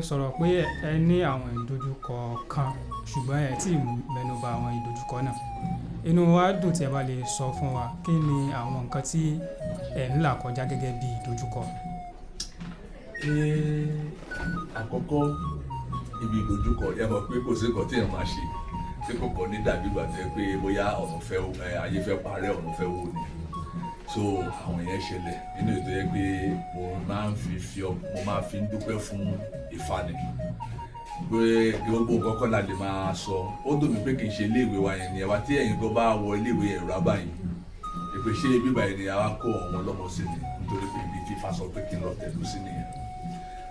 Sọ̀rọ̀ pé ẹ ní àwọn ìdojúkọ kan, ṣùgbọ́n ẹ tí mẹ́nu bà àwọn ìdojúkọ náà. Inú wa dùn tí ẹ bá lè sọ fún wa kí ni àwọn nǹkan tí ẹ ń là kọjá gẹ́gẹ́ bí ìdojúkọ. Àkọ́kọ́ ibi ìdojúkọ, ẹ mọ̀ pé kò sí nǹkan tí èèyàn máa ṣe tí kò kọ́ ní dàbí ìgbà tó yẹ pé bóyá ọ̀nà fẹ́ ayé fẹ́ parẹ́, ọ̀nà fẹ́ wó ni. So àwọn yẹn ṣẹlẹ̀ nínú ètò yẹ pé mo máa ń fi fi ọ mo máa fi ń dúpẹ́ fún Ifá ni pé gbogbo nǹkan kọ́ la lè máa sọ. Ó dùn mí pé kì í ṣe iléèwé wa yẹn ni ẹ wá tí ẹ̀yin gan bá wọ iléèwé, ẹ̀rọ abáyìn ìpè ṣé bíbá yẹn ni àwa kó àwọn ọlọ́mọ sí ni, nítorí pé ibi tí Ifá sọ pé kí n lọ tẹ̀dó sí nìyẹn.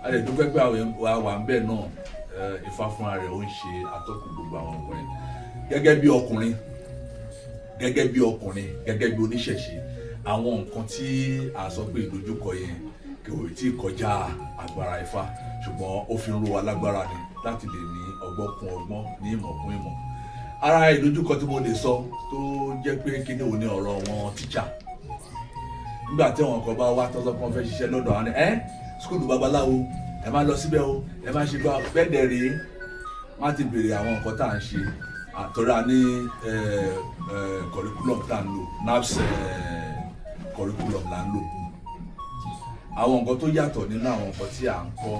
A lè dúpẹ́ pé àwọn wa wà ń bẹ̀ náà. Ifá fúnra rẹ̀ ó ń ṣe atọ́kùn gbogbo àwọn nǹkan yẹn. Gẹ́gẹ́ bí ọkùnrin, gẹ́gẹ́ bí oníṣẹ̀ṣe, àwọn nǹkan tí a sọ pé ìdojúkọ yẹn kò tí ì kọjá agbára Ifá, ṣùgbọ́n ó fi ń ró wa lágbára ni láti lè ní ọgbọ́n kún ọgbọ́n, ní ìmọ̀ kún ìmọ̀. Ara ìdojúkọ tí mo lè sọ tó jẹ́ pé kíní òní ọ̀rọ̀ wọn tíṣà, nígbà tí àwọn kan bá wá tọ́sọ́ pé wọ́n fẹ́ ṣiṣẹ́ lọ́dọ̀ àwọn ẹ̀ school babaláwo, ẹ má lọ síbẹ̀ o, ẹ má ṣe gbá bẹ́ẹ̀ dẹ̀ rèé. Wọ́n á ti béèrè àwọn nǹkan tá à ń ṣe àtọ́ra ní curriculum tá à ń lò, NAPS curriculum là ń lò. Àwọn nǹkan tó yàtọ̀ nínú àwọn nǹkan tí à ń kọ́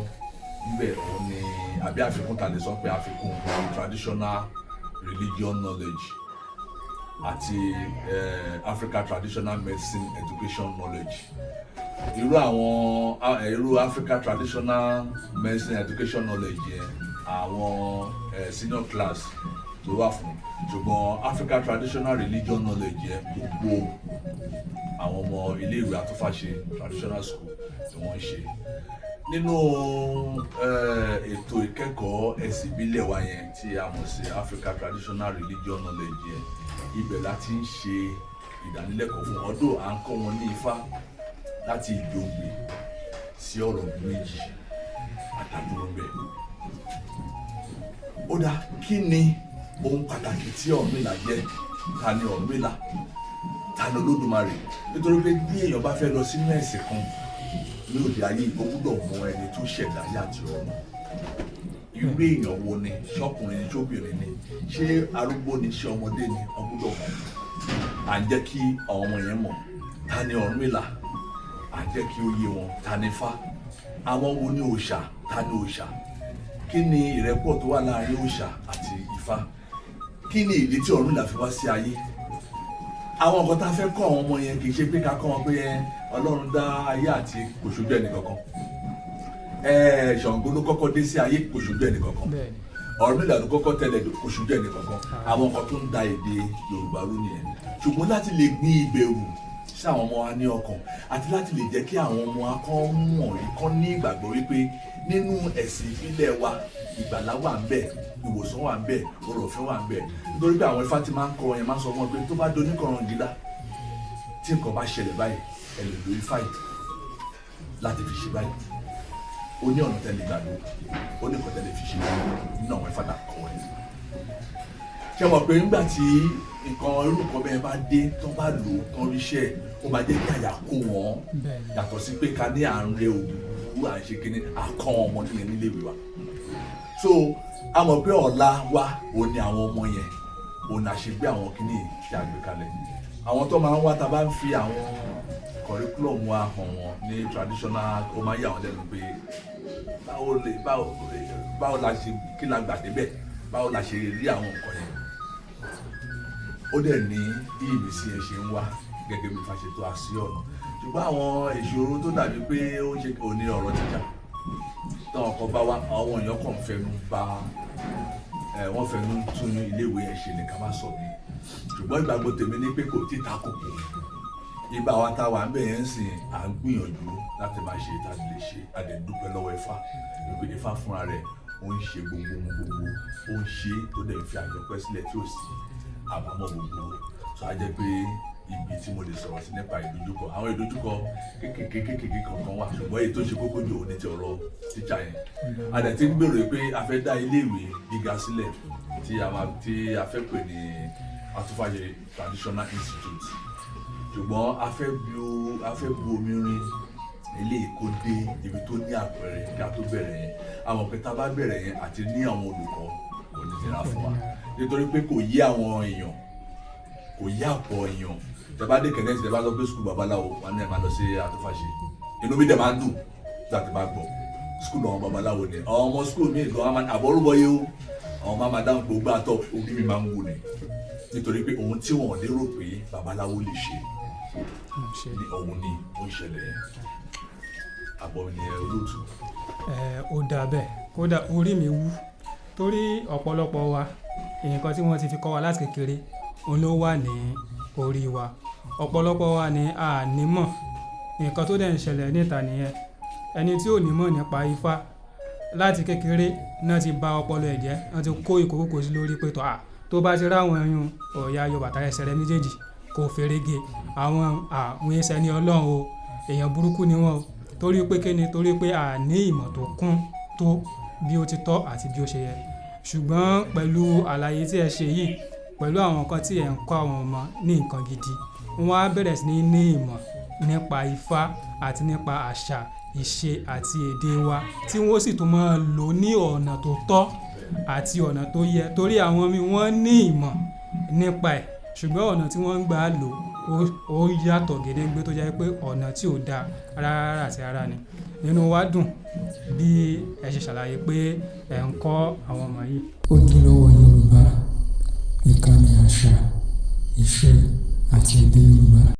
níbẹ̀ òun ni àbí àfikún ta lè sọ pé àfikún traditional religion knowledge àti Africa traditional medicine education knowledge. Irú àwọn irú Africa traditional medicine education knowledge yẹn, àwọn senior class tó wà fún, ṣùgbọ́n Africa traditional religion knowledge yẹn, gbogbo àwọn ọmọ iléèwé Àtúfàṣe Traditional School tí wọ́n ń ṣe nínú ètò ìkẹ́kọ̀ọ́ ẹ̀sìn ìbílẹ̀ wa yẹn tí a mọ̀ sí Africa traditional religion knowledge yẹn, ibẹ̀ la ti ń ṣe ìdánilẹ́kọ̀ọ́ fún ọdún. À ń kọ́ wọn ní Ifá láti Ìjòǹgbè sí Ọ̀ràngún méjì àtàdúró ń bẹ̀. Ó dá, kí ni ohun pàtàkì tí Ọ̀rúnmìlà jẹ́? Ta ni Ọ̀rúnmìlà? Ta ni Olódùmarè? Nítorí pé bí èèyàn bá fẹ́ lọ sínú ẹ̀sìn kan ní òde ayé, ó gbúdọ̀ mọ ẹni tó ṣẹ̀dá ayé àti ọ̀run. Irú èèyàn wo ni? Ṣọkùnrin ni? Ṣóbìnrin ni? Ṣé arúgbó ni? Ṣé ọmọdé ni? Ó gbúdọ̀ mọ̀. À ń jẹ́ kí àwọn ọmọ yẹn mọ̀ ta ni Ọ̀rúnmìlà, à ń jẹ́ kí ó yé wọn ta ni Ifá, àwọn wo ni òòṣà, ta ni òòṣà, kí ni ìrẹ́pọ̀ tó wà láàrin òòṣà àti Ifá, kí ni ìdí tí Ọ̀rúnmìlà fi wá sí ayé. Àwọn nǹkan tá a fẹ́ kọ́ àwọn ọmọ yẹn, kì í ṣe pé ká kọ́ wọn pé Ọlọ́run dá ayé àti kò ṣojú ẹnì kankan, Ṣàngó ló kọ́kọ́ dé sí ayé, kò ṣojú ẹnì kankan, Ọ̀rúnmìlà ló kọ́kọ́ tẹ̀lé, kò ṣojú ẹnì kankan. Àwọn nǹkan tó ń da èdè Yorùbá rú nìyẹn. Ṣùgbọ́n láti lè gbin ìbẹ̀rù sí àwọn ọmọ wa ní ọkàn àti láti lè jẹ́ kí àwọn ọmọ wa kàn mọ̀ rí, kán ní ìgbàgbọ́ wípé nínú ẹ̀sìn ìbílẹ̀ wa, ìgbàlá wà ń bẹ̀, ìwòsàn wà ń bẹ̀, ọrọ̀ ọ̀fẹ́ wà ń bẹ̀. Nítorí pé àwọn Ifá tí máa ń kọ yẹn máa ń sọ fún wọn pé tó bá do oníkọ̀rọ̀ǹgídá, tí nǹkan bá ṣẹlẹ̀ báyìí, ẹ lè lo Ifá yìí láti fi ṣe báyìí. Ó ní ọ̀nà tẹ́lẹ̀ gbà ló, ó ní nǹkan tẹ́lẹ̀ fi ṣe nínú àwọn Ifá tá a kọ ẹ̀. Ṣé mọ̀ pé nígbà tí nǹkan irú nǹkan bẹ́ẹ̀ bá dé, tó bá lò ó tán, ríṣẹ́, ó máa jẹ́ kí àyà kó wọn, yàtọ̀ sí pé ká ní à ń rẹ òwú, à ń ṣe kíní àkọ́ ọmọ nílẹ̀ níléèwé wa. So a mọ̀ pé ọ̀la wa òun ni àwọn ọmọ yẹn, òun là ṣe gbé àwọn kíní yìí tí a gbé kalẹ̀. Àwọn tó máa ń wá, tá a bá ń fi àwọn curriculum wa hàn wọ́n ní traditional, ó máa ń yà wọ́n lẹ́nu pé báwo lè báwo báwo la ṣe, kí la gbà débẹ̀, báwo la ṣe rí àwọn nǹkan yẹn. Ó dẹ̀ ní bí ìmísí yẹn ṣe ń wá gẹ́gẹ́ bí Ifá ṣe tó a sí ọ̀nà. Ṣùgbọ́n àwọn ìṣòro tó dàbí pé ó ń ṣe òní ọ̀rọ̀ tíjà táwọn kan bá wá, àwọn èèyàn kàn fẹnu bá ẹ, wọ́n fẹnu tún iléèwé yẹn ṣe ní ká má sọ mí. Ṣùgbọ́n ìgbàgbọ́ tèmi ní pé kò tí ì ta kòkò. Ibà wa tá a wà ń bẹ̀ yẹn ń sìn, à ń gbìyànjú láti máa ṣe tá a lè ṣe. A dẹ̀ dúpẹ́ lọ́wọ́ Ifá wípé Ifá fúnra rẹ̀ ó ń ṣe gbogbo ohun gbogbo, ó ń ṣe tó dẹ̀ fi àjọpẹ́ sílẹ̀ tí ò sí àbámọ̀ gbogbo. So a jẹ́ pé ibi tí mo lè sọ̀rọ̀ sí nípa ìdojúkọ, àwọn ìdojúkọ kékèké kékèké kankan wà, ṣùgbọ́n èyí tó ṣe kókó jù òun ní ti ọ̀rọ̀ tíṣà yẹn. A dẹ̀ ti ń gbèrò pé a fẹ́ dá iléèwé gíga sílẹ̀ tí a fẹ́ pè ní Atúfàṣe Traditional Institute, ṣùgbọ́n a fẹ́ bu omi rin. Eléyìí kó dé ibi tó ní àpẹẹrẹ kí a tó bẹ̀rẹ̀ yẹn. Àwọn pé tá a bá bẹ̀rẹ̀ yẹn àti ní àwọn olùkọ́, kò ní nira fún wa, nítorí pé kò yé àwọn èèyàn, kò yé àpọ̀ èèyàn. Tẹ bá dé kẹ̀lẹ́, tẹ bá sọ pé school babaláwo, wọn ní ẹ máa lọ sí àtúfàṣe. Inú mi dẹ̀ máa ń dùn nígbà tí bá gbọ́ school àwọn babaláwo ni. Àwọn ọmọ school mi gan àbọ̀rúbọyé o, àwọn máa máa dáhùn pé ó gbà tọ́. Orí mi máa ń wù ni, nítorí pé ohun tí wọn lérò pé babaláwo lè ṣe ṣe ni òun ni ó ń ṣẹlẹ̀ yẹn. Àbọ̀ mi nìyẹn, olóòtú. Ẹ ó dà bẹ́ẹ̀. Kódà orí mi wú, torí ọ̀pọ̀lọpọ̀ wa, nǹkan tí wọ́n ti fi kọ́ wa láti kékeré, òun ló wà ní orí wa. Ọ̀pọ̀lọpọ̀ wa ni a ní mọ̀ nǹkan tó dẹ̀ ń ṣẹlẹ̀ níta nìyẹn. Ẹni tí ò ní mọ̀ nípa Ifá láti kékeré náà ti bà ọpọlọ ẹ̀ jẹ́, wọ́n ti kó ìkókó sí lórí pé tó à tó bá ti ráwọn ẹyún ọ̀ya yọ bàtà ẹsẹ̀ rẹ méjèèjì kò ferege, àwọn ẹsẹ̀ ní Ọlọ́run o, èèyàn burúkú ni wọ́n o. Torí pé kíni? Torí pé a ní ìmọ̀ tó kún tó bí ó ti tọ́ àti bí ó ṣe yẹ. Ṣùgbọ́n pẹ̀lú àlàyé tí ẹ ṣe yìí, pẹ̀lú àwọn nǹkan tí ẹ̀ ń kọ́ àwọn ọmọ ní nǹkan gidi, wọ́n á bẹ̀rẹ̀ sí ní ní ìmọ̀ nípa Ifá àti nípa àṣà, ìṣe àti èdè wa, tí wọ́n sì tún máa lò ní ọ̀nà tó tọ́ àti ọ̀nà tó yẹ. Torí àwọn míì wọ́n ní ìmọ̀ nípa ẹ̀, ṣùgbọ́n ọ̀nà tí wọ́n ń gbà lò ó yàtọ̀ gédéǹgbé, tó jẹ́ pé ọ̀nà tí ò dáa rárá àti rárá ni. Inú wa dùn bí ẹ ṣe ṣàlàyé pé ẹ̀ ń kọ́ àwọn ọmọ yìí. Ojúlówó Yorùbá, ìkànnì àṣà, ìṣe àti èdè Yorùbá.